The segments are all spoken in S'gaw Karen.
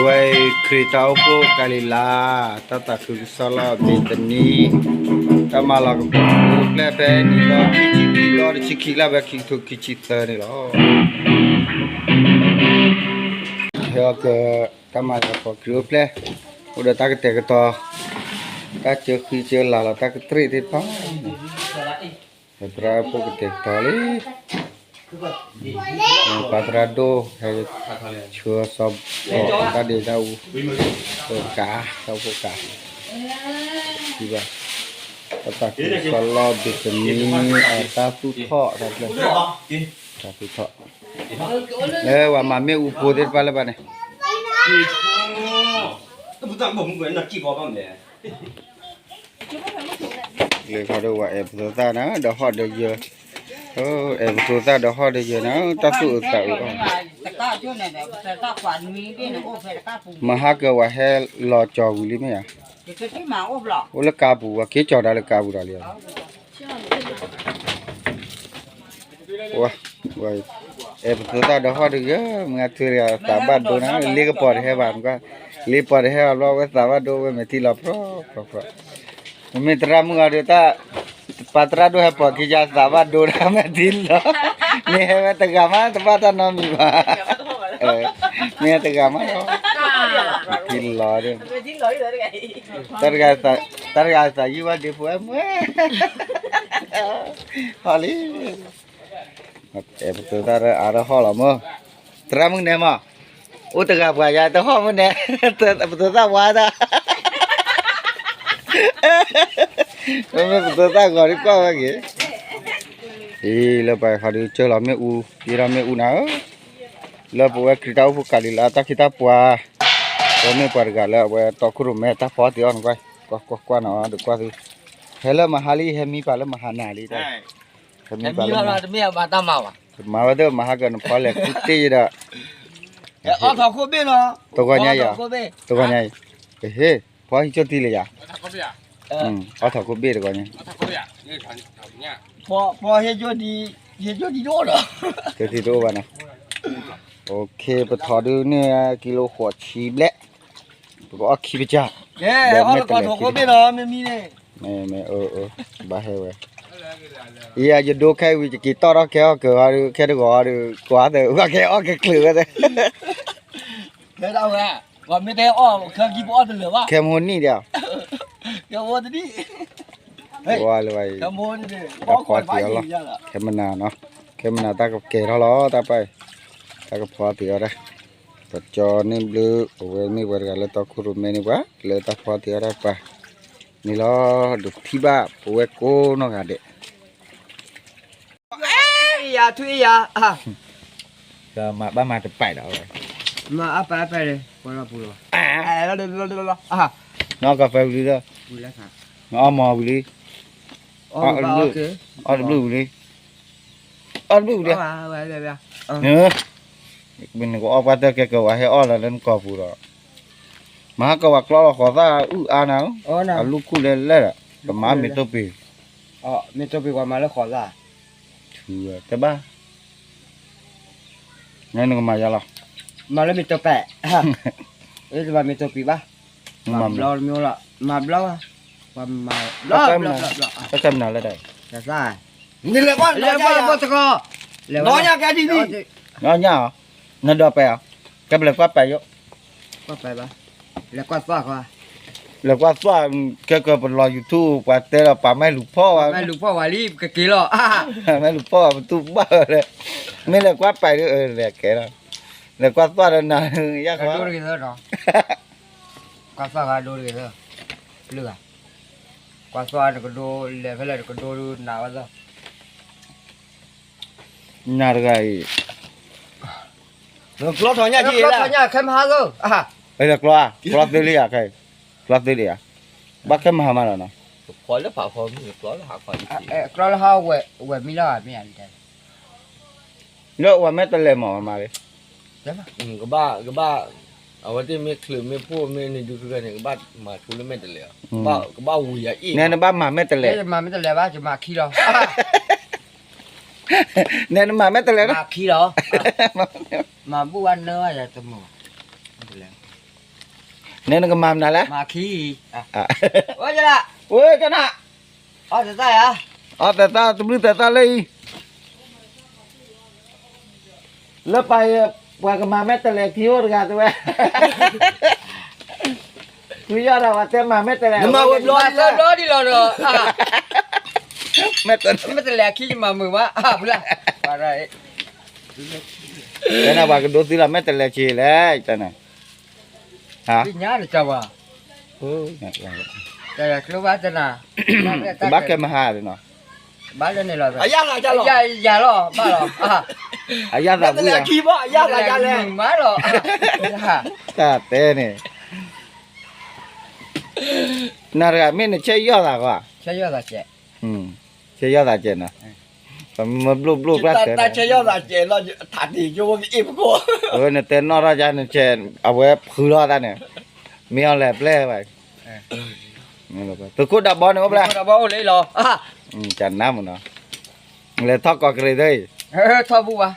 ဝဲအံၤခရံာ်တၢ်အိၣ်ဖှိၣ်ကၤလံၤလါ, တၢ်သးခုကစီၣ်လီၢ်ဘ့းသနံ, တၢ်မၤလၤကပီၤအိၣ်ဖျဲၣ်ဖဲနံၣ်လီၢ်ခံဆံခံ လီၢ်တဆံခံလါဖဲခံကထိခံဆံသၢန့ၣ်လီၤ. ဟဲအီၤက တၢ်မၤလၤကပီၤခရံာ်အိၣ်ဖျဲၣ်, အိၣ်ဒီးတၢ်ကတဲာ်ကတီၤ, တၢ်စၢဃံစၢလၤလီၤ တၢ်ကတြ့ၣ်သ့ၣ်တဖၣ်န့ၣ် ဟဲသရၣ်အိၣ်ဖှိၣ်ကတဲာ်ကတီၤလံ. ပှၤသရၣ်ဒိၣ်ဟဲ ဆှၢစီၤဘီၣ်တၢ်ဒ့တၢ်အူ, ကး တၢ်အိၣ်ဖှိၣ်ကး, ထံၣ်ဘၣ်, တၢ်သးခုကစီၣ်လီၢ်ဘ့းသနံ, အတၢ်သူၣ်ထီၣ်တၢ်ဖျၢၣ်, တၢ်သူၣ်ထီၣ်, လၢပှၤမၤမ့ၣ်အူဖိသ့ၣ်တဖၣ်လၢၤဘၣ်န့ၣ် လၢခီဒိၣ်ဝဲအဲၣ်ပသိသၣ်နၤ ဒီးဟီၣ်ဒီးယၢၤ, အဲၣ်ပသိသၣ်ဒီးဟီၣ်ဒီးယၢၤနၤ တၢ်သူၣ်အုးသးအုးအီၣ်, မဟါကဝဲဟဲလီၤကၠီၤဝံၤလံမ့ၢ်ဧါ, အိၣ်လၢကါပူၤ ပှၤက့ၤကၠီၤတၢ်လၢကါပူၤဒီးလံ အဲၣ်ပသိသၣ်ဒီးဟီၣ်ဒီးယၢၤ မ့ၢ်အထုးတဂၤသးဘၣ်ဒိနၤ လ့ကပီၤတဟဲဘၣ်, လ့ပီၤတဟဲဘၣ်ဘျီ ဝဲသးဘၣ်ဒိ ဝဲမဲာ်ထံလီၤပြီပြီပြီ, မ့မ့ၢ်သရၣ်မုၣ်အီၤဒီး ပှၤသရၣ်ဒိၣ်ဟဲပိာ်ခံယါသးဘၣ်ဒိဒီးမဲာ်ထံလီၤ, မ့ၢ်ဟဲဝဲတဂၤမး တဘၣ်တၢ်နီတမံၤဘၣ်, မ့ၢ်ဟဲတဂၤမးလီၤ, ထံလီၤဒီး တၢ်တဂၤသးယုၢ်ဝဲဒ့ဖိဝဲမွဲ, ဟီၣ်လံ, အဲၣ်ပသိသၣ်အါထီၣ်ဟီၣ်လီၤမး, သရၣ်မုၣ်နဲမး, အိၣ်တဂၤပှၤယါတဟီၣ်မးနဲ, ပသိသၣ်ဝါတၢ်, မ့မ့ၢ်ပသိသၣ်ဂီၤဒုးကွၢ်ဝဲက့ၤ, အံၤလၢပှၤခီဒုးကၢၢ်လီၤမ့ၣ်အူ, ယ့ထီၣ်မ့ၣ်အူနၤဧၢ, လၢပဝဲခရံာ်တၢ်အိၣ်ဖှိၣ်ကၤလံၤလါ တၢ်ခ့တၢ်ပှၤ, ပဝဲမ့ၢ်ပှၤတဂၤလၢအဝဲတီခိၣ်ရိၣ်မဲတၢ်ဖီအီၣ်တ့ၢ်အီၣ်နကွၢ်, ကွၢ်ကွၢ်ကွၢ်နီၤ ဒုးကွၢ်သု, ဟဲလၢမဟါလံ ဟဲမံပှၤလၢမဟါနၤလံ, ဟဲမံပှၤလၢမဟါ, မၤဝဲသ့ၣ်မဟါကနဖီလဲၤခူတ့ၢ်ဒီး, တဂီၤညါအံၤ, တဂီၤညါအံၤ, ပဟ့ၣ်, ဖီဟံးကၠိၣ်တံၢ်လၢယၤ, အီၣ်ထီၣ်ခိၣ်ဘ့ၣ်တဂီၤညါ, ဖီဟ့ၣ်ကၠိၣ်တံၢ်, ဟ့ၣ်ကၠိၣ်တံၢ်တအိၣ်ဒီး, ကၠိၣ်တံၢ်တအိၣ်ဘၣ်နီၤ, ပထီၣ်ဒုးန့ၢ်ကံလိဃိးဆံဘျဲၣ်, ပကအီၣ်ခံပစၢ်, ဒီးမ့ၢ်တလဲၤခံ, မ့ၢ်, ဘၣ်ဟဲဝဲ, ယဒိခဲအံၤဝံၤ ယက့ၤတီၣ်ထီၣ်ခဲအီၣ်ကၢၤအီၤဒီး ခဲတဂီၤအီၤဒီး ကွၢ်သၢ ဘၣ်ကဲအီၣ်ကချုးဝဲသၢ ခဲမဟိနံၣ်ဒီး, ဝါလၢၤဘၣ်အံၤ, တၢ်ဖီတ့ၢ်အီၤလီၤ, ခဲမနၤနီၤ, ခဲမနၤတၢ်ကကဲၤထီၣ်လီၤ တၢ်ပၢ်အံၤ, တၢ်ကဖီတ့ၢ်အီၤဒၣ်, ပကၠီန့ၢ်ဘျုး ပဝဲမ့ၢ်ပှၤတဂၤလၢတီခိၣ်ရိၣ်မဲန့ၢ်ပှၤ လၢတၢ်ဖီတ့ၢ်အီၤတၢ်ပၢ်န့ၣ်လီၤ, ဒုးထံၣ်ဘၣ်ပဝဲကိးနီၢ်ဂၤဒဲး မၤဘၣ်မၤတပာ်ဒီး, မၤအပာ်အပာ်ဒီး, ပှၤလီၤပူၤလီၤ, နအီၣ်ကီၢ်ဖဲဝံၤလံဒီး, နအီၣ်မီၤဝံၤလံ, အီၣ်တဘျုးဝံၤလံ, အီၣ်တဘျုးဝံၤလံ, နကအီၣ်ပှၢ်တၢၢ်ကဲကဝၤ ဟဲအီၣ်လီၤလၢနကီၢ်ပူၤဒီး, မၤဟါကဝၤကျီလီၤဃိးသၣ်အုၣ်အါနၤ, အလူၢ်ခိၣ်လဲၤလဲၣ်ဒီး, ကမၤမ့ၢ်တိၢ်ပ့ၤ, မ့ၢ်တိၢ်ပ့ၤပှၤမၤလၢဃိးသၣ် တဘၣ်, နကမၤယါလီၤ, မၤလၢမ့ၢ်တိၢ်ပဲာ်, တဘၣ်မ့ၢ်တိၢ်ပ့ၤဘၣ်, မၤဘျီတမ့ၢ်လီၤ, မၤဘျီဘၣ်, ပှၤမၤဘျီဘျီဘျီ, တၢ်ကဲမနုၤလဲၣ်ဒီး, နလဲၤကွၢ်, လဲၤကွၢ်လၢပှၤတကီၢ်, လဲၤဝဲညါကဲဒ်န့ၣ်, ညါ, နဒိးပဲာ်အီၤ, ကဲပလဲၤကွၢ်ပဲာ်ယိၣ်, ကွၢ်ပဲာ်ဘၣ်, လဲၤကွၢ်သွၣ်, လဲၤကွၢ်သွၣ်, ကဲကပလီၤ YouTube ပှၤတဲလီၤပာ်မ့ၢ်လူၤဖီၣ်ဝဲ, မ့ၢ်လူၤဖီၣ်ဝဲလံ ပကက့ၤလီၤ, မ့ၢ်လူၤဖီၣ်ဝဲပတူၢ်ဘၣ်ဝဲလဲၣ်, မ့ၢ်လဲၤကွၢ်ပဲာ်ဒီး လဲၤကဲလီၤ, လဲၤကွၢ်သွၣ်ဒီးနၤ, ယါခီ ကွၢ်သွၣ်ဂၤဒိတဂ့ၤသၢ, ပျုၢ်ဂၤ, ကွၢ်သွၣ်တကဒိ လဲၤဖဲလဲၣ်တကဒိဒုးနၤဝဲသၢ, နၤတဂၤအံၤ, ကျီထီၣ်ညၣ်က့ၤလၢ, ခဲမဟါသိ, ကျီ, ကျီသ့လံယါ, ကျီသ့လံယါ, ဘၣ်ခဲမဟါမးလီၤနီၤ, ကျီလၢဟါဝဲမံလီၤ, မ့ၢ်ဧါ, လၢဝဲမဲာ်တဲးလဲးမးမးလံ, ကဘၣ်, ကဘၣ်, အဝဲသ့ၣ်မ့ၢ်ချုးမ့ၢ်ဖှိၣ်မ့ၢ်န့ၣ်ဒုးကရၢန့ၣ် ကဘၣ်မၤထူလၢမဲာ်တဲးလဲး, ကဘၣ်ဝံၤယၤအ့ၣ်, နဲနဘၣ်မၤမဲာ်တဲးလဲး, မၤမဲာ်တဲးလဲးဘၣ် ယမၤခံလီၤ, နဲနမၤမဲာ်တဲးလဲး, မၤခံလီၤ, မၤဘူၣ်ဝဲနၢဝဲယတမုာ်ဘၣ်, မဲာ်တဲးလဲး နဲနကမၤမနုၤလဲၣ်, ဝဲကနၣ်, အီၣ်သဲးသၣ်တဘျုးသဲးသၣ်လၢအံၤ, လၢပှၤ, ပှၤကမၤမဲာ်တဲးလဲးခံအိၣ်တဂၤတဲဝဲ, ဃုယီၢ်ဒီးပှၤတဲမၤမဲာ်တဲးလဲး, မၤဝဲဘျီဒ်လီၤဒီး, မဲာ်တဲးလဲးခံယမၤမုာ်ဘၣ်, ဖုလၢ, တဲနၤပှၤကဒိသံလီၤ မဲာ်တဲးလဲးဆံးလဲၣ်, တဲနၤ, ဟါ, ညါန့ၣ်ကဝၤ, ကျိဘၣ်တနၤ, ကဘၣ်ကဲမဟါနီၤ, ဘၣ်လၢန့ၣ်လီၤ, ယၤလီၤ, ဘၣ်လီၤ, အယၤသးပူၤ, အယၤသးယၤလဲၣ်, မၤလီၤ, တၢ်တဲန့ၣ်, နၤတဂၤမ့ၢ်နဆဲးယီၢ်သးကွၢ်, ဆဲးယီၢ်သးစဲး, ဆဲးယီၢ်သးစဲးနီၤ, မ့ၢ်ဘျိၣ်ဘျိၣ်ကျါတဲ, ဆဲးယီၢ်သးစဲးလီၤ, ထးတ့ၢ်ကၠိဝဲအ့ၣ်ပကိး, နတဲနီၣ်ထီၣ်ယါနဆဲး, အဝဲဖုလီၤတၢ်န့ၣ်, မ့ၢ်အီၤလဲၤပျဲၢ်ဘၣ်, သုးခိၣ်ဒးဘီန့ၣ်အိၣ်ဖျဲၣ်, တၢ်နါမနီၤ, လဲၤထီၣ်ကီၢ်ကရ့ၣ်သၢအံၤ, ထီၣ်ဘူၣ်ဘၣ်,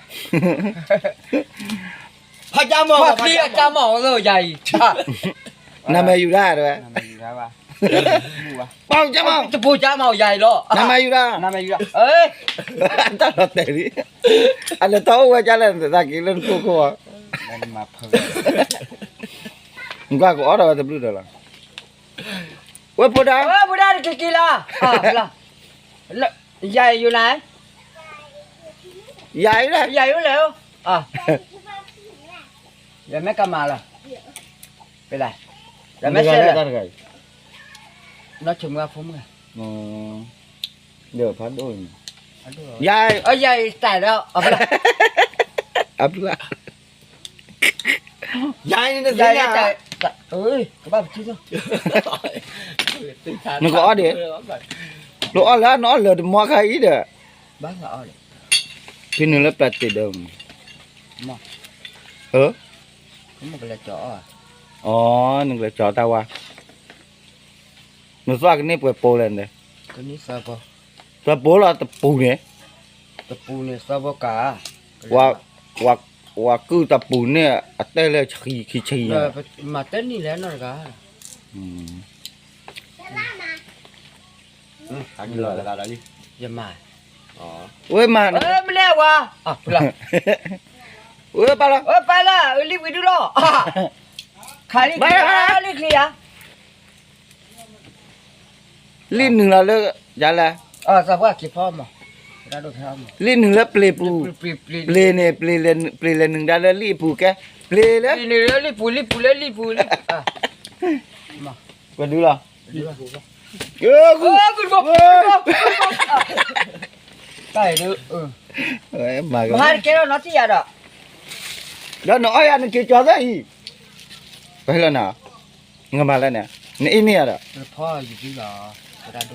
ဖးကၠါမီၢ်, ဖးကၠါမီၢ်, ယၤအံၤ, နမ့ၢ်ယူၤဒၣ်တဝဲ, ပီကၠါမီၢ်, တပိကၠါမီၢ်ယၤအံၤလီၤ, နမ့ၢ်ယူၤဒၣ်, တၢ်လီၤတဲာ်လံ, အလဲၤထီၣ်အိၣ်ဝဲကၠါလဲၣ် သးက့ၤလၢနခိၣ်ခိၣ်, နကွၢ်ကအိၣ်ဒီးဝဲတဘျုးဒီးလီၤ, ဝဲဖိဒါ, ဖိဒါတက့ၤက့ၤလီၤ, ယၤအံၤယူၤနၤ, ယၤအံၤလဲၣ်, ယၤအံၤလဲၣ်, ယမ့ၢ်ကမၤလီၤ, ပလဲၣ်, ယမ့ၢ်ဆဲးလီၤ, နီၢ်ဆိကမိၣ်အဖိမုၣ်, ဒီးဖးဒိၣ်, ယၤ, ယၤအံၤတၢ်ဒီး, အဖုလၢ, ယၤအံၤ, ကဘၣ်ပထံၣ်, နကအီၣ်ဒံး, နအီၣ်လၢနအီၣ်လၢတမီခါအံၤဒီး, ဖဲနုာ်လၢပျၢ်တ့ၢ်ဒီး, အ, အီ, နကလဲၤကၠီတၢ်ဝါ, နသွၣ်ကန့ၢ်ပှဲၤပိလဲၣ်န့ၣ်, သၢပိလီၤတပူၤန့ၣ်, တပူၤန့ၣ်သၢပိကး, ဝၤကုၢ်တပူၤန့ၣ် အတဲလၢခံဆံန့ၣ်, မၤတဲနံၣ်လဲၣ်နီတဂၤ, ယမၤ, ဝဲမၤ, မလဲၣ်ဝါ, ဝဲပၢ်လီၤ, ဝဲပၢ်လၢလံာ်ဝံၤဒုလီၤ, ခးလံာ်ချံ, လံာ်ချံဧါ, လံာ်နုာ်လီၤလၢ, ယၤလဲၣ်, လံာ်နုာ်လၢပျ့ၤပူၤ, ပျ့ၤန့ၣ်, ပျ့ၤလဲၤနုာ်ဒၣ်လၢလံာ်အပူၤကဲ, ပျ့ၤလၢ, လံာ်ပူၤ, လံာ်ပူၤလၢလံာ်ပူၤ, ပှဲၤဒုလီၤ, တၢ်အံၤဒု, မၤကဲထီၣ်နီတံၢ်ယၤဒီး, ဒီးနအီၣ်ယၤနက့ၤကၠီသၢအံၤ, ပဟဲလီၤနၤ, နကမၤလၢန့ၣ်, နအ့ၣ်န့ၢ်ယၤဒီး, အိၣ်ဝံၤလံ,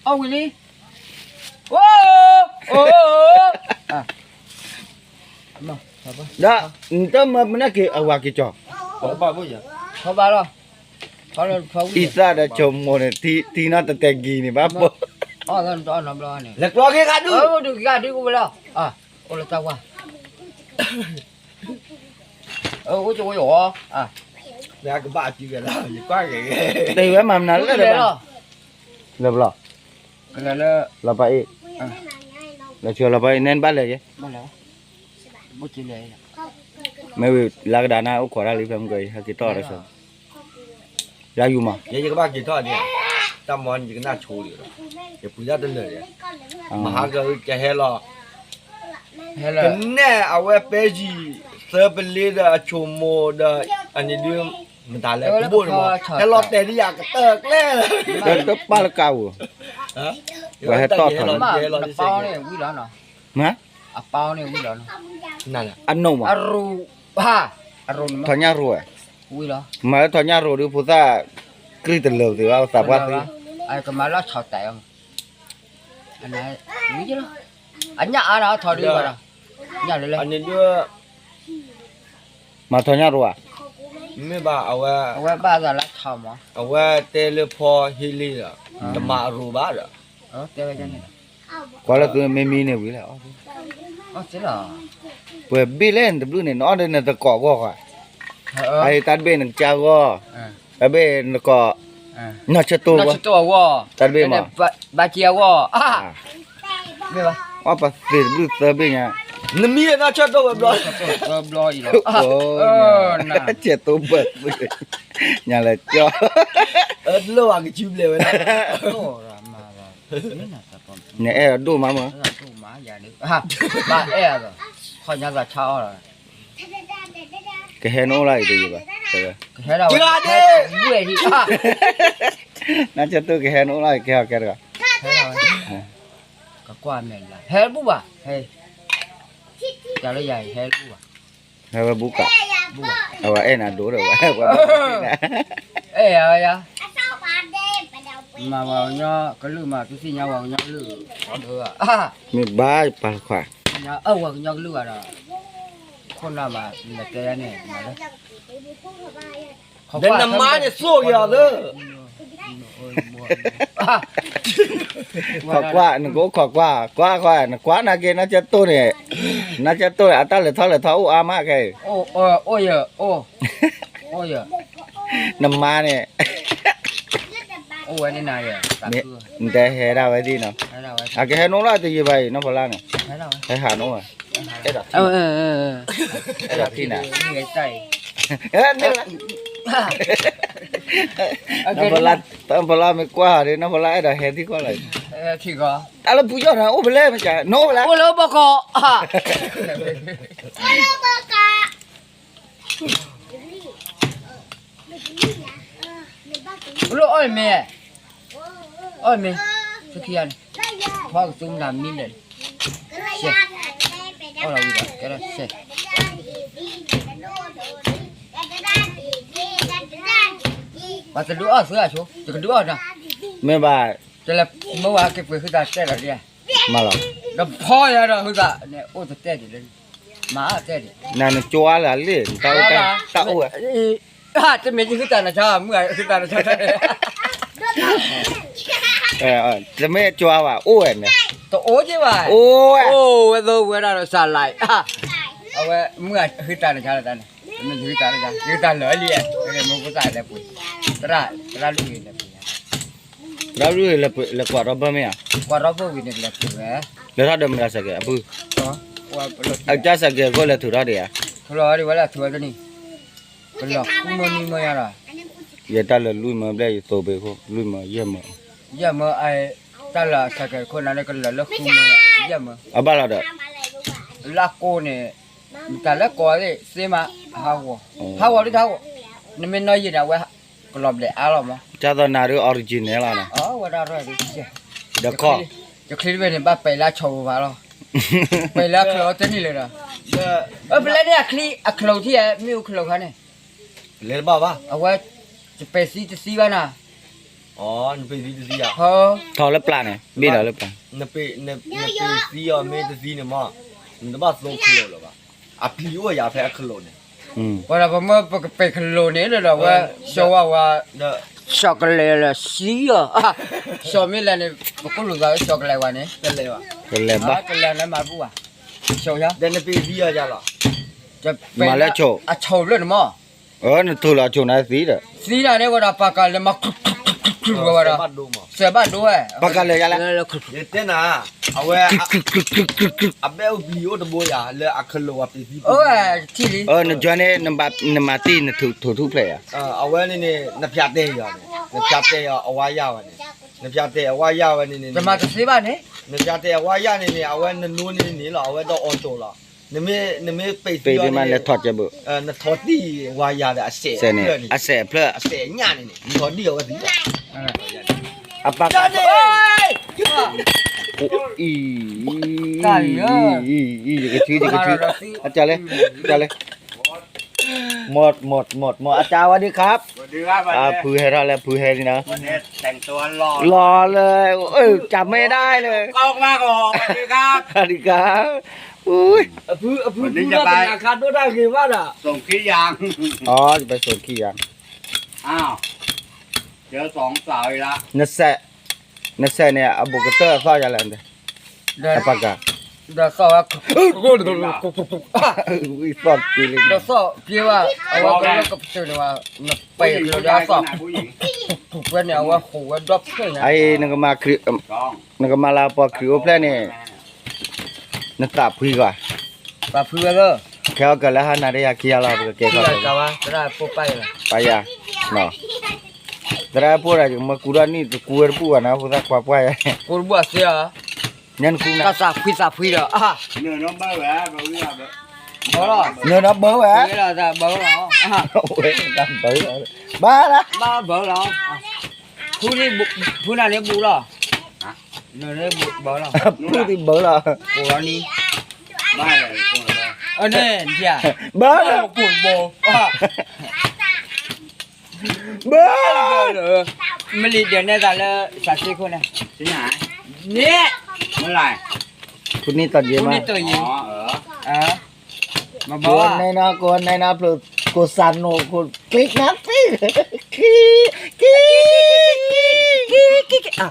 အိၣ်, ဒီး, နတမၢမနုၤက့ၤအဝၤက့ၤကၠီ, အံသၣ်ဒီးဆိကမိၣ်န့ၣ်, ထံနီၢ်တတဲာ်ကံၤန့ၣ်ဘၣ်ပိ, လဲၤကျီက့ၤဂၤဒု, အိၣ်လၢတၢ်ဝါ, အိၣ်ကဝဲအီၤ, ကဘၣ်အတံၤဝဲလီၤ, ယကွၢ်က့ၤ, တ့ၢ်ဝဲမၤမနုၤလဲၣ်, လၢပလီၢ်, လီၤပှၤအ့ၣ်, လီၤဆှၢလီၤပှၤအ့ၣ် နဲနဘၣ်လဲၤက့ၤ, မ့ၢ်ဝံၤ လၢကဒါနၤအိၣ်ခိးတၢ်လံ ဖဲမုၢ်ကီၢ်အံၤ ဟဲက့ၤထီၣ်ဒီးဆၢ, ယၤယူၤမး, ယဲယကဘၣ်က့ၤထီၣ်ဒံး, တၢ်မီန့ၣ် ယကနၣ်ဆိဒံးဒီး, ယပှ့ၤတၢ်တလၢာ်ဒံး, မဟါကကဟဲလီၤ, ကနဲၣ်အဝဲပဲယံၤ, သၢပလ့ဒီးအဆိမိၣ်ဒီး, အန့ၣ်ဒုး, မတၤလဲၣ်, ပဘိၣ်န့ၣ်မး, ဟဲလီၤတဲာ်ဒံးယၤကတၢၢ်ကျဲ, တပၢ်လၢကါဧိၤ, ပှၤဟဲတီၢ်ထီၣ်, မ့ၢ်, အနီၢ်မး, ထီၣ်ညၣ်ရိၤဝဲ, မၤလၢထီၣ်ညၣ်ရိၤဒုး ဖိသၣ်ကြံၢ်တလၢာ်သ့ဘၣ် သးပှၢ်သ့, အညၣ်အါ, ထီၣ်ဒုး, မၤထီၣ်ညၣ်ရိၤဧါ, မ့ၢ်ဘၣ်, အဝဲဘၣ်သးလၢထီၣ်မး, အဝဲတဲလၢဖီဟ့လ့ဒီး, တမၤအရိၤဘၣ်ဒီး, ကွၢ်လၢသုမ့ၢ်မံန့ၣ်ဝံၤလဲၣ်, ပှဲၤဘ့ၣ်လဲၣ်နတဘျုးန့ၣ် နအီၣ်ဒီးနတကိးဂီၢ်ဃီ, အတၢ်တဘ့ၣ်နကစၢ်ဂီၢ်, တၢ်တဘ့ၣ်နကိး, နီၢ်ဆၢတိၢ်အဂီၢ်, တၢ်တဘ့ၣ်မး, ဘၣ်က့အဂီၢ်, အီၣ်ပသ့ၣ်တဘျုးသၢဘ့ၣ်ညါ, နမံၤနီၢ်ဆၢတိၢ်ဝဲဘျီ, ဆဲးတိၢ်ဘၢၣ်, ညါလၢကၠီ, တလိၣ်ဘၣ်ကစုဘျဲၣ်ဝဲဒၣ် နအဲၣ်ဒိၣ်မးမး, ဘၣ်အဲၣ်, ခီညါသးဆါအီၣ်လီၤ, ကဟဲနအိၣ်လၢအံၤတယံာ်ဘၣ်, ကဟဲဒၣ်ဝဲ, နီၢ်ဆၢတိၢ်ကဟဲနအိၣ်လၢအံၤကဲအီၤကဲတဂၤ, ကကွၢ်မဲာ်လၢ ဟဲဘူၣ်ဘၣ်, ဟဲ, တၢ်လၢယၤဟဲဘူၣ်ဘၣ်, ဟဲဝဲဘူၣ်ကး, အဝဲအဲၣ်နၤဒိၣ်ဒီးဝဲ, အဲၣ်ယၤဝဲယၤ, မၤဝဲကညီကလုၢ်မး သုသ့ၣ်ညါဝဲကညီကလုၢ်, မ့ၢ်ဘၣ်ပာ်လီၤခွါ, ဝဲကညီကလုၢ်ဘၣ်ဒီး, ခိၣ်နၢ်မး လဲၤတဲယၤန့ၣ်, ဒီးနမါန့ၣ်သိၣ်က့ၤအီၤသၢ ခိးကွၢ်, နကအိၣ်ခိးကွၢ်, ကွၢ်ကွၢ်, နကွၢ်နၤက့ၤ နီၢ်ဆၢတိၢ်န့ၣ်, နီၢ်ဆၢတိၢ်န့ၣ် အတၢ်လဲၤထီၣ်လဲၤထီအိၣ်အါမးခဲအံၤ, အိၣ်ယၤ, အိၣ်ယၤ, နမါန့ၣ်, အိၣ်ဝဲန့ၣ်နၤယၤ, နတဲဟဲဒၣ်ဝဲဒၣ်နီၤ, အကဟဲနအိၣ်လၢတယံာ်ဘၣ်အံၤ နီၢ်ဖီလာ်န့ၣ်, ဟဲဟးနအိၣ်, အဲၣ်ဒိးထံၣ်နၤ, နီၢ်ဖီလာ်မ့ၢ်ကွၢ်ဟီဒ် နီၢ်ဖီလာ်အဲၣ်ဒိးဟဲထံၣ်ကီၢ်လီၤ, တၢ်လၢပူၤယီၢ်နၤအိၣ်ဖဲလဲၣ်မ့ၢ်က နအိၣ်ဖဲလဲၣ်, အိၣ်လၢဘီကီး, အိၣ်လၢအီၣ်မ့ၤ, အီၣ်မ့ၤ, သုခံဂၤန့ၣ်, ဖီကသူမတၤမံလဲၣ်, အီၣ်လီၤဝံၤဒီး ကဲထီၣ်စဲး, ပှၤတဒုးအီၣ်သုအဆိ, ယကဒုးအီၣ်နၤ, မ့ၢ်ဘၣ်, တလဲၤမ့ၢ်ဝဲက့ၤပှ့ၤဟုသးတဲလီၤဒ်, မၤလီၤ, ဒီးဖီယၤဒီးဟုသးန့ၣ် အိၣ်တတဲဒံးလၢ, မၤအတဲဒံး, နနကၠွါလၢလ့ၣ်, တၢ်အိၣ်, တၢ်အိၣ်ဝဲ တမ့ၢ်ယဟုသးနၤဆါ, မုၢ်ဂၤဟုသးနၤဆါတၢ်န့ၣ်, တမ့ၢ်ကၠွါဘၣ်, အိၣ်ဝဲန့ၣ်, တအိၣ်က့ဘၣ်, အိၣ်ဝဲ, အိၣ်ဝဲသိဝဲဒၣ်ဒီးစးလါ, အဝဲမုၢ်ဂၤဟုသးနၤဆါလၢတၢ်န့ၣ်, တမ့ၢ်ယဟုသးနၤဆါ, ယဟုသးလၢာ်လံ, မ့ၢ်ဖိသၣ်လဲၤပှ့ၤ, သရၣ်, သရၣ်လူၢ်ဂ့ၤလဲၤပှ့ၤ, သရၣ်လူၢ်ဂ့ၤလဲၤကွၢ်ထီၣ်ဘၢၣ်မ့ၢ်ဧါ, ကွၢ်ထီၣ်ဘၢၣ်ဝံၤန့ၣ်ကလဲၤပှ့ၤဝဲ, လဲၤထီၣ်ဒီးမတၤစဲးကဲး အပုၢ်, အကစၢ်စဲးကဲးခိၣ်လဲၤထုးထီၣ်ဒံးဧါ, ထုးလီၤဒံးဝဲလၢထုးဝဲတနံၤ, ကလီၤဃုမၢနံၤမၢယၤလီၤ, ယတၢ်လၢလွံၢ်မၢဘျဲၣ်ယသိးဘ့ၣ်ခိၣ် လွံၢ်မၢယဲၢ်မၢ, ယဲၢ်မၢ, တၢ်လၢအစဲးကဲးခိၣ်နၤန့ၣ် ကလီၤလၢဃုမၢ, ယဲၢ်မၢ, အဘၣ်လီၤဒီး, လၢကိးန့ၣ်, တၢ်လၢကိးသ့ၣ်သ့မး, ဟးဂီၤ, ဟးဂီၤဒ်တၢ်ဂီၤ, နမ့ၢ်နီၢ်ယံာ်န့ၣ် အဝဲကလီၤဘျဲးအါလီၤမး, တၢ်သီနၤဒ် original လီၤနီၤ, ဝဲဒၣ်ရၢၢ်ဒ်, ဒီးခီ, ယချံတဘ့ၣ်န့ၣ် ဘၣ်ပဲာ်လၢအဆီပူၤဘၣ်လီၤ, ပဲာ်လၢအချၢအီၤတန့ၢ်လၢၤဒီး, အဖဲလဲၣ်န့ၣ်အချံအချၢထံၣ်ဧါ မ့ၣ်အူချၢခါန့ၣ်, လဲၤတဘၣ်ဘၣ်, အဝဲ, တပဲာ်သံတသံဘၣ်နၤ, နပဲာ်သံတသံဧါ, ထီၣ်လၢပျၢ်န့ၣ် ဘ့ၣ်ဒီးလၢပျၢ်, နပဲာ်သံအီၤမ့ၢ်တသံန့ၣ်မး, နတဘၣ်သိချၢလၢၤဘၣ်, အပျံၤအိၣ်ယၤဖဲအချၢန့ၣ် ပှၤဒီးပမ့ၢ်ပကပဲာ်ချၢန့ၣ်ဒီးဝဲ, စီၤဝါဝါ, စီၤကလဲၤလၢစံအီၤ, စီၤမ့ၢ်လဲၤန့ၣ် ပကိၣ်လိာ်သးဝဲစီၤကလဲၤဝဲန့ၣ်, ကလဲၤဘၣ်, ကလဲၤလၢမၤဘူၣ်ဘၣ်, စီၤယၤ, ဒီးနပဲာ်သံအီၤယၤလီၤ, မၤလၢဆိး, အဆိးဘျၢၣ်န့ၣ်မး နထုးလီၤဆိးနၤသံဒီး, သံနၤန့ၣ်ဝဲဒီးပှၤကလဲၤမၤ, ဝဲဒီး, စဲးဘၣ်ဒိဝဲ, ပှၤကလဲၤယၤလဲၣ်, ယတဲနၤ, အဝဲ, အဘဲအိၣ်ပျံၤအိၣ်တဘိယၤ လၢအချၢဝဲပျံၤသံ, နကၠွန့ၣ်, နမၤသံနထုးထူၣ်ဖျဲးယၤ, အဝဲန့ၣ်န့ၣ် နဖျးတဲာ်ယၤန့ၣ်, နဖျးတဲာ်အဝါယၢ်ဝဲန့ၣ်, နဖျးတဲာ်အဝါယၢ်ဝဲန့ၣ်န့ၣ်, နမၤတသ့ဘၣ်န့ၣ်, နဖျးတဲာ်အဝါယၢ်န့ၣ်န့ၣ် အဝဲနနိန့ၣ်န့ၣ်လီၤ အဝဲဒီးအီၤကၠိလီၤ, နမ့ၢ်, နမ့ၢ်ပဲာ်သံအီၤန့ၣ်, နထီၣ်တံၢ်ဝါယၤဒီးအစဲး, အစဲးအဖျၢၣ်, အစဲးညၣ်န့ၣ်န့ၣ် နထီၣ်တံၢ်အီၤဝဲသံ, အပၢ်, အံၤ, ယကထံၣ်, ယကထံၣ်, အတၢ်လဲၣ်, တၢ်လဲၣ်, မီၢ်, မီၢ်, မီၢ်, မီၢ်, အတၢ်ဝဲဒၣ်ခါ, ဖုဟဲထီၣ်လဲၣ်, ဖုဟဲန့ၣ်နီၤ, လီၤလၢ, ကမ့ၢ်ဒၣ်လၢ, ဒီးခါ, အဖု, အဖု, အခါဒိၣ်တၢ်ဂ့ၤဘၣ်ဒီး, အိၣ်, ယပဲစိာ်ခံယၤ, နစဲး, နစဲးန့ၣ် အဘူးကတၢၢ်အသီၣ်ယၤလဲၣ်, အပၢ်ကၤ ဒီးသီၣ်ဝဲ, ဝံသီၣ်တက့ၢ်လံ, ဒီးသီၣ်က့ဝဲ, အဝဲကလၢကပစၢၢ်န့ၣ်ဝဲ, နပဲာ်ကျိၤဒီးအသီၣ်, ပှဲၤန့ၣ်အဝဲဟိးဝဲဒီဖျၢၣ်ညါ, နကမၤလၢပှၤခရံာ်အိၣ်ဖျဲၣ်န့ၣ်, နသးဖှံကွၢ်, သးဖှံဝဲလၢ, ခဲအံၤကလၢဟါနၤဒီးယၤခံဂၤလီၤ ပကကဲထီၣ်, ပၢ်ယၤ, သရၣ်ဖိဒီးယကမၢကူဒီးနံၣ်တကူဝဲတဘူၣ်ဘၣ်နၤ ဖိသၣ်ခွါပှၢ်ယၤ, ကူတဘူၣ်အသ့ဧါ, နကူနသးဖှံသးဖှံဒီး, နၢၤဒီးဘၢဝဲ, ဝဲဒၣ်ဘၢလီၤ, ဘၣ်လၢ, ဖုနၤန့ၣ်ဘူၣ်လီၤ, ဖုသံးဘၢလီၤ, ကိးလီၤနံၤ, န့ၣ်, ဘၣ်လၢ, ဘၣ်လၢ, မ့ၢ်လံဒၢးနဲၣ်သးလၢသးစ့ခိၣ်န့ၣ်, န့ၣ်, ဖုနံၤတၢ်ယ့မး, ဖုနံၤတၢ်ယ့, မၤဘၣ်, ကိးနဲနၤ, ကိးနဲနၤဖျိ, ကိးစၢ်နိ, ကိးကျ့နၤသ့, ခံ, ခံ,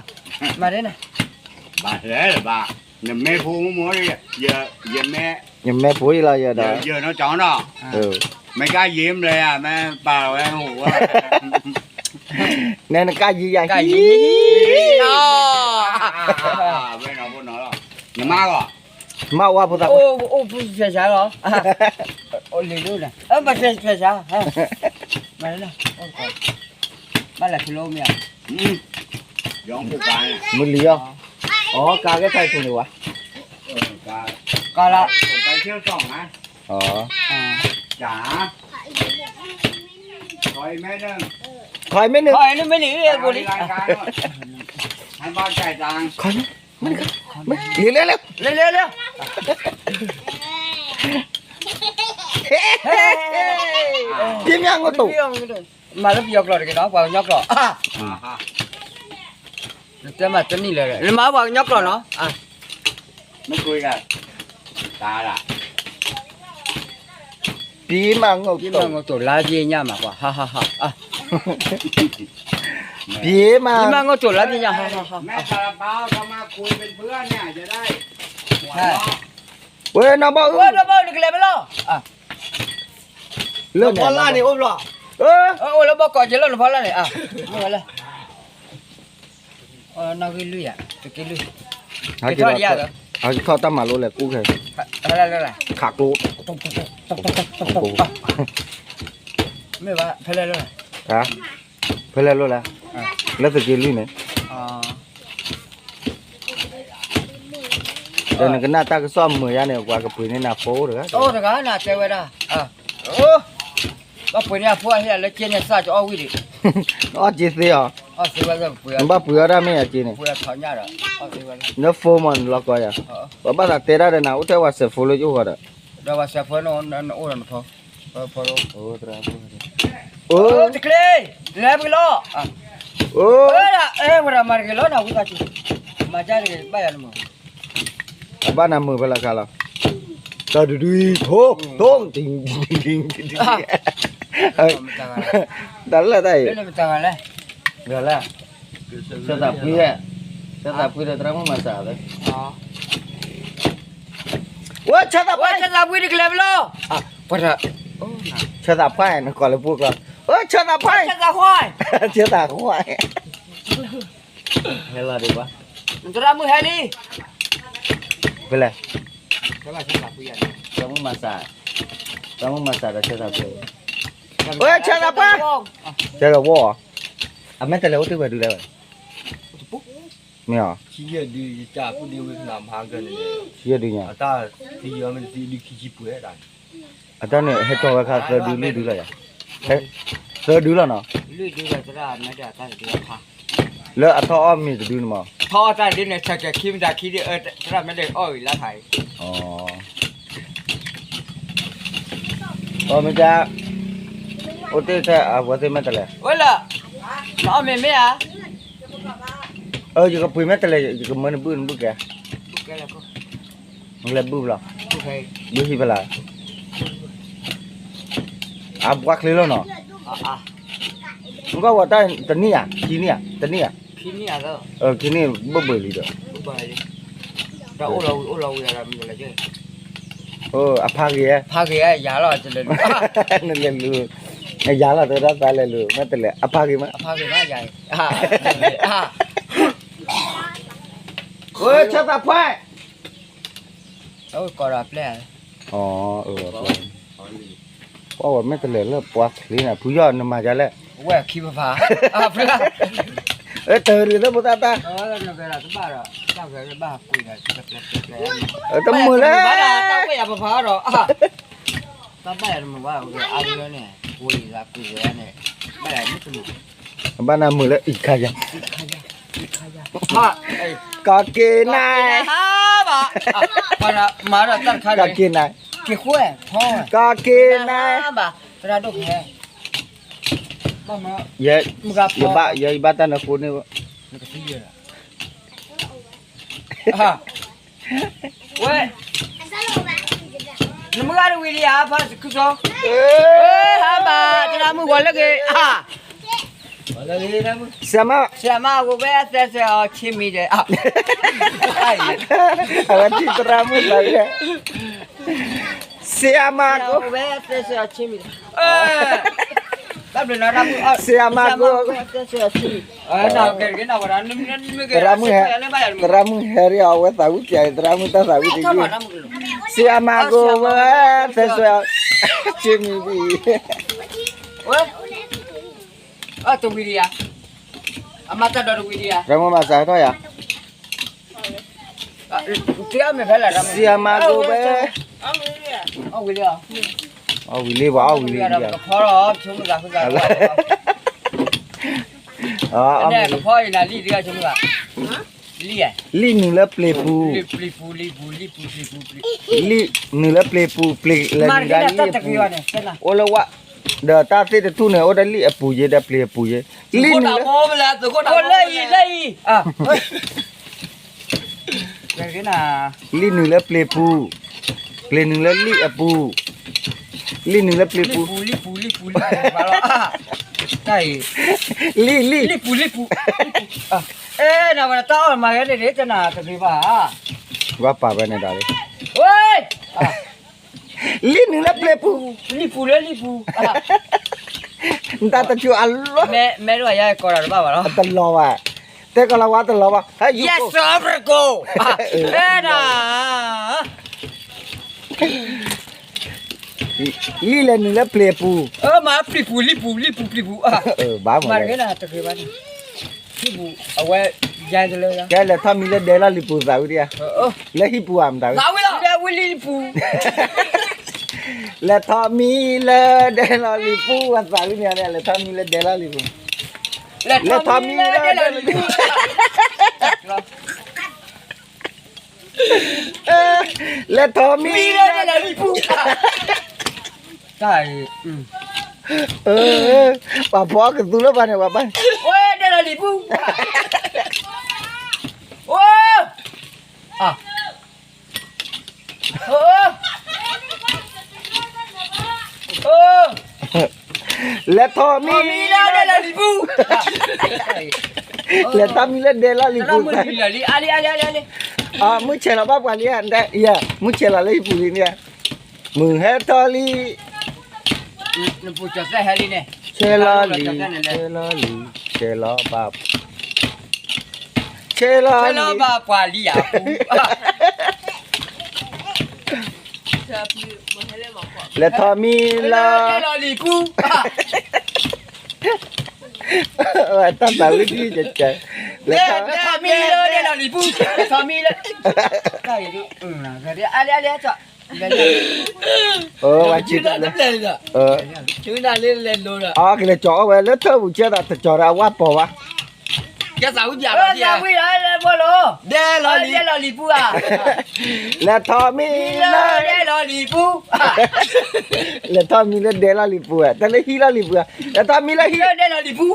မၤဒ်န့ၣ်, ဘၣ်, နမ့ၢ်ဖိမ့ၢ်, ယမဲာ်ဖိအံၤလီၤယဒီး, မ့ၢ်ကါယ့မလဲၣ်, မ့ၢ်ပာ်ဝဲ, နဲနကါယ့ယၤ, နမါဂီၤ, မါဝါဖိသၣ်, အိၣ်ဖဲဆါလီၤ, အိၣ်လံၤဒိၣ်န့ၣ်, ဘၣ်ဖဲဆါ, မၤလၢ, ဘၣ်လဲၤဖဲလိမ့ၢ်ဧါ, မုၢ်လံၤအီၤ, အကါကဲထီၣ်အပူၤန့ၣ်ဝဲ, ကါလၢ, ခီမ့ၢ်န့ၣ်, ခီမ့ၢ်န့ၣ်, လဲၤလဲၤလဲၤ, ပျ့ၤမးငိၢ်တိၢ်, မၤလၢပယီၤကျိာ်တက့ၢ်နီၤ ပှၤကညီကျိာ်, နတဲမၤတနံၣ်လၢၤ, နမၤပှၤကညီကျိာ်နီၤ, မ့ၢ်ကွၢ်ယၤ, တၢ်လၢ, ပျ့ၤမးငိၢ်တိၢ်, ပျ့ၤမး, ပျ့ၤမးငိၢ်တိၢ်လါပျ့ၤညါ, ဝဲနီၢ်ဘီၣ်အုၣ်, နီၢ်ဘီၣ်အုၣ်နကလဲၤဖဲလဲၣ်, လၢနဖီလာ်န့ၣ်အိၣ်ဘျီ, အိၣ်လၢဘီၣ်ကီးက့ၤလီၤနဖီလာ်န့ၣ်, မ့ၢ်ဝဲလဲၣ် နီၣ်ဂံၢ်လွံၢ်ဧါ, တက့ၢ်လွံၢ်, ဟဲက့ၤထီၣ်တၢ်မၤလိလဲၤကူၣ်ခဲ, ခးကျိ, မ့ၢ်ဘၣ်, ဖဲလဲၣ်လိၣ်လဲၣ်, ဖဲလဲၣ်လိၣ်လဲၣ်, လၢသုးက့လွံၢ်န့ၣ်, ဒီးနကနၣ်တၢ်ကစီၣ်မုာ်ယါန့ၣ် ပှၤကပှ့ၤန့ၢ်နၤဖိတဂၤ, အိၣ်တဂၤနတဲဝဲဒၣ်, ဘၣ်ပှ့ၤန့ၢ်အဖိအဟ့ၣ်လၢက့န့ၣ်စၢ်ကအီၣ်ဝံၣ်ဒံး, အီၣ်က့သ့အီၤ, နဘၣ်ပှ့ၤအီၣ်တၢ်မ့ၢ်အက့န့ၣ်, နဖိမ့ၢ်နလီၤကီယၤ, ပဘၣ်သးတဲဒၣ်ဒီးနၤ အိၣ်ထဲဝဲစဲးဖိလၢယအိၣ်ဃီဒီး, ဒီးဝဲစဲးဖိန့ၣ်အိၣ်ဒီးနဖိ, တကျ့, လဲၤပက့ၤလီၤ, ဝဲဒၣ်အဲၣ်ဝဲဒၣ်မၤတက့ၤလီၤနၤဝံသးစူၤ, မၤကါတက့ၤဘၣ်ယၤနမုာ် အဘၣ်နၤမုာ်ဖဲလဲၣ်ခါလီၤ, တၢ်ဒုဒု, ထိ, ထိ, တၢ်လၢတၢ်အံၤ, လၢ, ဆၢသးဖှံ, ဆၢသးဖှံဒီးသရၣ်မုၣ်မၤစၢ်လၢ, ဝဲဆၢသးဖှံ, ဆၢသးဖှံတကလဲၤဖဲလဲၣ်, ဆၢသးဖှံနကိးလၢပှိၢ်ကျီ, ဆၢသးဖှံ, ဆၢသးဖှံ ဟဲလီၤဒံးဘၣ်, သရၣ်မုၣ်ဟဲလံ, ဖဲလဲၣ်, သရၣ်မုၣ်မၤစၢ်, သရၣ်မုၣ်မၤစၢ်ဒီးဆၢသးဖှံ, ဝဲဆၢသးဖှံ, ဆၢသးဖှံ, အမဲာ်တဲးလဲးအိၣ်တ့ၢ်ဝဲဒုလဲၣ်ဝဲ, မ့ၢ်, ဆံယဲၢ်ဒုညါ, အတၢ်န့ၣ်ဟဲထီၣ်ဝဲခါသၢဒုလွံၢ်ဒုလီၤယၤ, သၢဒုလီၤနီၤ, လၢအထီၣ်အီၣ်မ့ၤတဒုန့ၣ်မး, ထီၣ်အီၣ်တၢ်ဒ်န့ၣ် ဆၢကဲၤခံမတၤခံဒ်အၢ သရၣ်မ့ၢ်ဒဲးအီၣ်ဂ့ၤလၢထးအံၤ, အမ့ၢ်ကါ, အိၣ်တ့ၢ်ထဲအဝဲသ့ၣ်မဲာ်တဲးလဲး, ဝဲလၢ, နအီၣ်မ့ၤမ့ၢ်ဧါ, ယကပှ့ၤမဲာ်တဲးလဲး ယကမၢနဘုၣ်နဘုၣ်ကဲ, နလဲၤဘုၣ်ဖဲလဲၣ်, ဘုၣ်ဟံၣ်ဖဲလဲၣ်, အဘှါချ့လီၤနီၤ, နကွၢ်ဝဲတၢ်တနံၣ်ဧါ ခံနံၣ်ဧါ တနံၣ်ဧါ, ခံနံၣ်ဘၣ်ဘှံးလံဒီး, အိၣ်လီၤဝံၤ အိၣ်လီၤဝံၤဒီး မနုၤလဲၣ်, အဖါဂ့ၤ, ဖါဂ့ၤယၤလီၤ တလဲၤလူၤ, နလဲၤလူၤ, ယၤလီၤ တဝဲဒၣ်သးလဲၤလူၤ မ့ၢ်တလဲၤ အဖါဂ့ၤမး, အဖါဂ့ၤမးယၤ, ဆၢသးဖှဲ, ကိးဒီးပျဲၢ်, ကွၢ်ဝဲမ့ၢ်တလဲၤလၢပှၤချ့န့ၣ် ဖုယီၢ်နမၤဒ်လဲၣ်, ဝဲခံပဖး, တၢ်ရ့သၢဖိသၣ်တၢ်, တမုာ်လဲၣ်, တၢ်ဘၣ်ယၤတမုာ်ဘၣ်, အန့ၣ်, ဘၣ်နၤမုာ်လၢအံၤခါယၤ, ကီက့ၤနၤ, ကီက့ၤနၤ, ကီက့ၤနၤ, ယဘၣ်, ယဘၣ်တၢ်နဃိန့ၣ်, ဝဲ, နမုၢ်ဂၤတဝံၤလံဧါ, ဖါခုစီ, ဟါဘၣ်, တရၣ်မုၣ်ဂီၤလၢဂ့ၤ, ဆရာမ, ဆရာမကိုပဲအသက်ဆွဲအောင်ချစ်မိတယ်, အဝဲထံၣ်သရၣ်မုၣ်သးဂ့ၤ, ဆရာမကို, ဆရာမကို, သရၣ်မုၣ်ဟဲ, သရၣ်မုၣ်ဟဲရံအီၤဝဲသးဝံၣ်ပၠးအံၤ သရၣ်မုၣ်တၢ်သးဝံၣ်တယုၢ်, ဆရာမကိုပဲအသက်ဆွဲအောင်ချစ်မိပြီ, တဝံၤလံဧါ, အမၤတၢ်ဒီးတဝံၤလံဧါ, သရၣ်မုၣ်မၤစၢၤထီၣ်ယၤ, ဆရာမကိုပဲ, အီၣ်ဝံၤလံပှၤအီၣ်ဝံၤလံ, လံၣ်နုာ်လၢပျ့ၤပူၤ, လံၣ်နုာ်လၢပျ့ၤပူၤ, ပျ့ၤ, လံၣ်နုာ်လၢပျ့ၤပူၤ, ပျ့ၤလဲၤနုာ်ဒၣ်လံၣ်အပူၤ, အိၣ်လၢဝဲ, ဒီးတၢ်သ့ၣ်တထူၣ်န့ၣ် အိၣ်ဒီးလံၣ်အပူၤယဲ ဒီးပျ့ၤအပူၤယဲ, လံၣ်နုာ်လၢ, လံၣ်နုာ်လၢပျ့ၤပူၤ, ပျ့ၤနုာ်လၢလံၣ်အပူၤ, လံၣ်နုာ်လၢပျ့ၤပူၤ, လံၣ်, လံၣ်, လံၣ်, ဝဲပာ်ဝဲန့ၣ်ဒီးလံ, လံၣ်နုာ်လၢပျ့ၤပူၤ, လံၣ်ပူၤလၢလံၣ်ပူၤ, နတၢ်တကၠိအလီၢ်, မ့ၢ်တလီၤဘၣ်, တဲကီးလီၤဝဲတလီၤဘၣ်, ယဲၢ်စီပရကိး, အဲဒၣ် လံၣ်လဲၤနုာ်လၢပျ့ၤပူၤ, မၤပျ့ၤပူၤ လံၣ်ပူၤ လံၣ်ပူၤပျ့ၤပူၤ, ဘၣ်မၤတဂ့ၤဘၣ်န့ၣ်, အဝဲ, ကဲလဲၤထီၣ်မံလၢဒဲလီၢ်လံၤပူၤသးဝံၣ်ဒံးဧါ, လၢဟံၣ်ပူၤဧါမတၤဝံၣ်, လဲၤထီၣ်မံလၢဒဲလီၢ်လံၤပူၤအသးဝံၣ်န့ၣ်, လဲၤထီၣ်မံလၢဒဲလီၢ်လံၤပူၤ, လဲၤထီၣ်မံလၢဒဲလီၢ်လံၤပူၤ လဲၤထီၣ်မံလၢဒဲလီၢ်လံၤပူၤ, တၢ်အံၤ, ပှၤဖီကသူလၢပှၤန့ၣ် ပှၤဘၣ်, ဝဲဒဲလီၢ်လံၤပူၤ, ဝဲ, လဲၤထီၣ်မံလၢဒဲလီၢ်လံၤပူၤ, လဲၤထီၣ်မံလၢဒဲလီၢ်လံၤပူၤ, မုၢ်ဆဲးလီၤဘၣ်ပှၤလံဧါ, မုၢ်ဆဲးလီၤလၢဟံၣ်ပူၤလံန့ၣ်, မုၢ်ဟဲထီၣ်လံ, ဆဲးလီၤလံ, ဆဲးလီၤလံ, ဆဲးလီၤဘၣ်, ဆဲးလီၤလံ, ဆဲးလီၤဘၣ်ပှၤလံဧါ, လဲၤထီၣ်မံလၢဒဲလီၢ်လံၤပူၤ, တၢ်သးဝံၣ်ဒ်, လဲၤထီၣ်မံလၢဒဲလီၢ်လံၤပူၤ, လဲၤထီၣ်မံလၢ, အါလံ, အါလံ, အါလံ, ကလဲၤကၠီၤအီၣ်ဝဲလၢထၢၣ်ပူၤ ကဲသးဝံၣ်ပၠးလီၤ, ဒဲလီၢ်လံၤပူၤဧါ, လဲၤထီၣ်မံလၢဒဲလီၢ်လံၤပူၤ, လဲၤထီၣ်မံလၢဒဲလီၢ်လံၤပူၤဧါ, တၢ်လၢဟံၣ်လီၢ်လံၤပူၤဧါ, လဲၤထီၣ်မံလၢဟံၣ်လီၢ်လံၤပူၤ,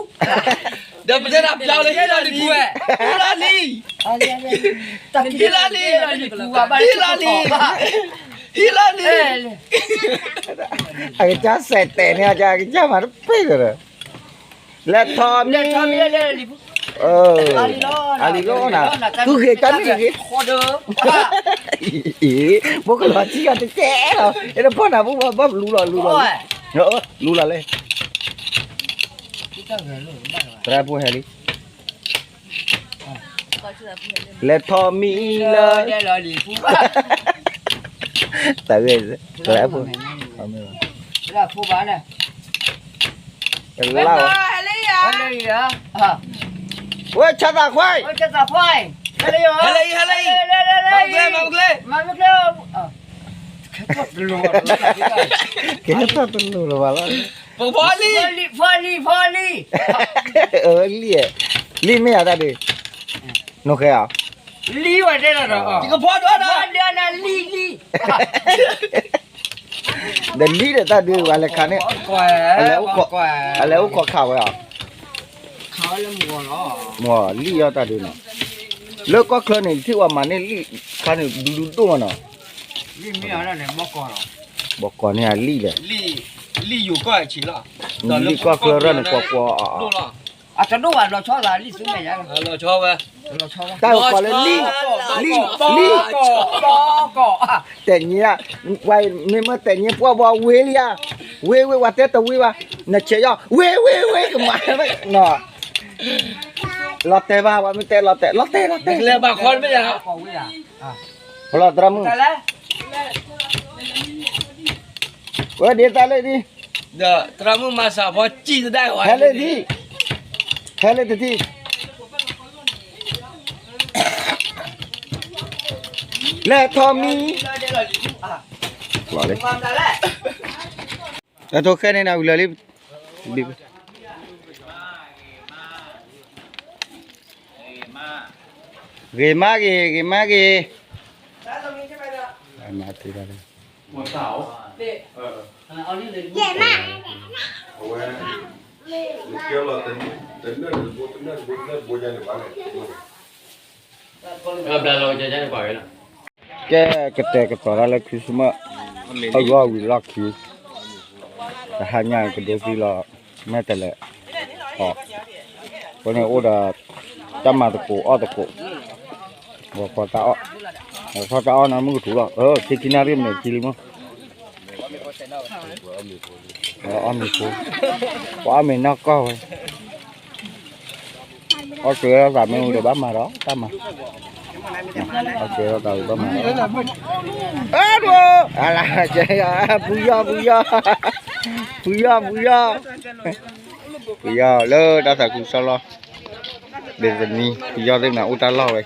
ဒီးပတဲဒၣ်ပျးလၢဟံၣ်လီၢ်လံၤပူၤဧါ, ဟံၣ်လီၢ်လံၤ, ဟံၣ်လီၢ်လံၤ, ဟံၣ်လီၢ်လံၤ, အကစၢ်စဲးတဲာ်န့ၣ် အကစၢ်မၤတပ့ၢ်ဒီး, လဲၤထီၣ်မံလၢဒဲလီၢ်လံၤပူၤ, အလံၤလီၤနၤ, သူဂ့ၤတၢ်မ့ၢ်တဂ့ၤ, အံၤ, ဘိကလီၤထံအီၤတကဲလီၤ, အဲတဖီၣ်နၤဖိဘၣ်လူလီၤလူလီၤ, လူလီၤလဲၣ်, သရၣ်ဖိဟဲလံ လဲၤထီၣ်မံလၢ တၢ်ဂ့ၢ် တၢ်ဖိ တၢ်ဖိဘၣ်န့ၣ် တလၢ်ဝဲ ဝဲဆၣ်သးခွါ ဟဲလၢအံၤ ဟဲလၢအံၤ မၤမကျဲ မၤမကျဲ ကဲထီၣ်တလိၤလၢၤဘၣ်လီၤ ဖီလံ ဖီလံ ဖီလံ လံ လံမ့ၢ်ဧါတၢ်ဒုး နိဃဲဧါ လံဝဲတဲလီၤဒီး ယကဖီဒိၣ်ဒီး လံ လံ ဒီးလံဒီးတၢ်ဒုးဝဲလဲၤခးန့ၣ် အလဲၤအိၣ်ခိးခးဝဲဧါ မ့ၢ်လံအီၣ်တၢ်ဒုးနီၤ လၢကီၢ်ချၢန့ၣ် ထံၣ်ဝဲမၤန့ၢ်လံ ခါန့ၣ်ဒူဒူဒိၣ်မးနီၤ ဘီကီၢ်န့ၣ်အလံလဲၣ် လံကီၢ်ချၢရၢၢ်န့ၣ်ကွီၢ်ကွီၢ် အတဒိၣ်ဘၣ်လီၤဆီသးလံသုမဲာ်ညါ တၢ်ကီးလၢလံ လံ လံ တဲာ်ညါ ပှၤမ့မ့ၢ်တဲာ်ညါပှၢ်ဘီဝ့လံဧါ ဝ့ဝ့ဝဲတဲတဝ့ဘၣ် နဆဲးယီၤ ဝ့ဝ့ဝ့ကမၤ လီၤတဲာ်ဘၣ် ပှၤမ့ၢ်တဲလီၤတဲာ် လီၤတဲာ်လီၤတဲာ် လၢဘၣ်ခီတမ့ၢ်ယါ ဖလီၤသရၣ်မုၣ် ဝဲဒ်တၢ်လၢဒ် ဒီးသရၣ်မုၣ်မၤစၢ်ဖီစံၣ်တဒၣ်ဝဲ ဟဲလၢဒ် ဟဲလၢတထံၣ် လဲၤထီၣ်မံ လီၤလံ အထိၣ်ဃဲန့ၣ်နဝံၤလၢာ်လံ ဂ့ၤမးဂ့ၤ ဂ့ၤမးဂ့ၤ မၤတ့ၢ်ဘၣ်လၢ ကဲကတဲာ်ကတီၤတၢ်လၢ Christmas အဂီၢ်ဝံၤလီၢ်ခံ တဟါညါကဒိသံလီၤ မဲာ်တဲးလဲး အီၤ အဃိန့ၣ်အိၣ်ဒီး တၢ်မၤသကိးအီၣ်သကိး ဂီၤခီတၢ်အီၣ် ဂီၤခီတၢ်အီၣ်န့ၣ်မုၢ်ကထူလီၤ ထံခံနၣ်ရံၣ်မ့ၢ်ခံလံမး အီၣ်မ့ၤဖိ ပှၤအီၣ်မ့ၤနီၢ်ကီၢ်ဝဲ အီၣ်ကဲထီၣ်သးမ့ၢ်ဝံၤဒီးဘၣ်မၤဒီးတၢ်မၤ အီၣ်ကဲထီၣ်သးဝံၤဘၣ်မၤဒီး အဒိ အလၢကဲ ပူယီၢ်ပူယီၢ် ပူယီၢ်ပူယီၢ် ပူယီၢ်လၢတၢ်သးခုကစီၣ်လီၤ ဘ့ၣ်သနံ ပူယီၢ်သ့ၣ်မနုၤအိၣ်တၢ်လီၢ်ဝဲ